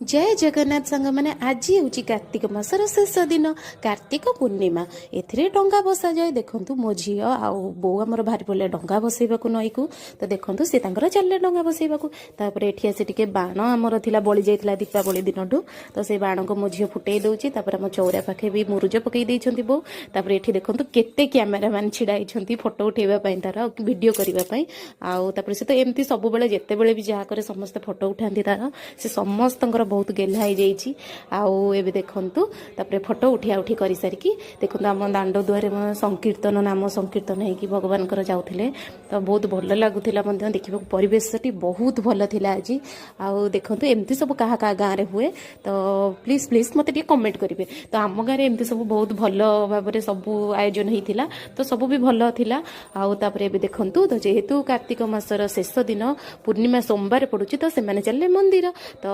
ଜୟ ଜଗନ୍ନାଥ ସାଙ୍ଗମାନେ, ଆଜି ହେଉଛି କାର୍ତ୍ତିକ ମାସର ଶେଷ ଦିନ, କାର୍ତ୍ତିକ ପୂର୍ଣ୍ଣିମା। ଏଥିରେ ଡଙ୍ଗା ବସାଯାଏ। ଦେଖନ୍ତୁ, ମୋ ଝିଅ ଆଉ ବୋଉ ଆମର ବାହାରି ପଡ଼ିଲେ ଡଙ୍ଗା ବସେଇବାକୁ ନଈକୁ। ତ ଦେଖନ୍ତୁ, ସେ ତାଙ୍କର ଚାଲିଲେ ଡଙ୍ଗା ବସେଇବାକୁ। ତାପରେ ଏଠି ଆସି ଟିକେ ବାଣ ଆମର ଥିଲା, ବଳି ଯାଇଥିଲା ଦୀପାବଳି ଦିନଠୁ, ତ ସେଇ ବାଣକୁ ମୋ ଝିଅ ଫୁଟେଇ ଦେଉଛି। ତାପରେ ଆମ ଚଉରା ପାଖେ ବି ମୁରୁଜ ପକେଇ ଦେଇଛନ୍ତି ବୋଉ। ତାପରେ ଏଠି ଦେଖନ୍ତୁ, କେତେ କ୍ୟାମେରାମ୍ୟାନ୍ ଛିଡ଼ା ହେଇଛନ୍ତି ଫଟୋ ଉଠେଇବା ପାଇଁ ତାର, ଆଉ ଭିଡ଼ିଓ କରିବା ପାଇଁ। ଆଉ ତାପରେ ସେ ତ ଏମିତି ସବୁବେଳେ ଯେତେବେଳେ ବି ଯାହା କରେ, ସମସ୍ତେ ଫଟୋ ଉଠାନ୍ତି ତାର। ସେ ସମସ୍ତଙ୍କର ବହୁତ ଗେହ୍ଲା ହେଇଯାଇଛି। ଆଉ ଏବେ ଦେଖନ୍ତୁ, ତାପରେ ଫଟୋ ଉଠିଆ ଉଠି କରିସାରିକି ଦେଖନ୍ତୁ, ଆମ ଦାଣ୍ଡ ଦୁଆରେ ସଂକୀର୍ତ୍ତନ, ନାମ ସଂକୀର୍ତ୍ତନ ହେଇକି ଭଗବାନଙ୍କର ଯାଉଥିଲେ। ତ ବହୁତ ଭଲ ଲାଗୁଥିଲା ମଧ୍ୟ ଦେଖିବାକୁ। ପରିବେଶଟି ବହୁତ ଭଲ ଥିଲା ଆଜି। ଆଉ ଦେଖନ୍ତୁ, ଏମିତି ସବୁ କାହା କାହା ଗାଁରେ ହୁଏ, ତ ପ୍ଲିଜ୍ ପ୍ଲିଜ୍ ମୋତେ ଟିକେ କମେଣ୍ଟ କରିବେ। ତ ଆମ ଗାଁରେ ଏମିତି ସବୁ ବହୁତ ଭଲ ଭାବରେ ସବୁ ଆୟୋଜନ ହେଇଥିଲା, ତ ସବୁ ବି ଭଲ ଥିଲା। ଆଉ ତାପରେ ଏବେ ଦେଖନ୍ତୁ, ତ ଯେହେତୁ କାର୍ତ୍ତିକ ମାସର ଶେଷ ଦିନ, ପୂର୍ଣ୍ଣିମା ସୋମବାର ପଡ଼ୁଛି, ତ ସେମାନେ ଚାଲିଲେ ମନ୍ଦିର। ତ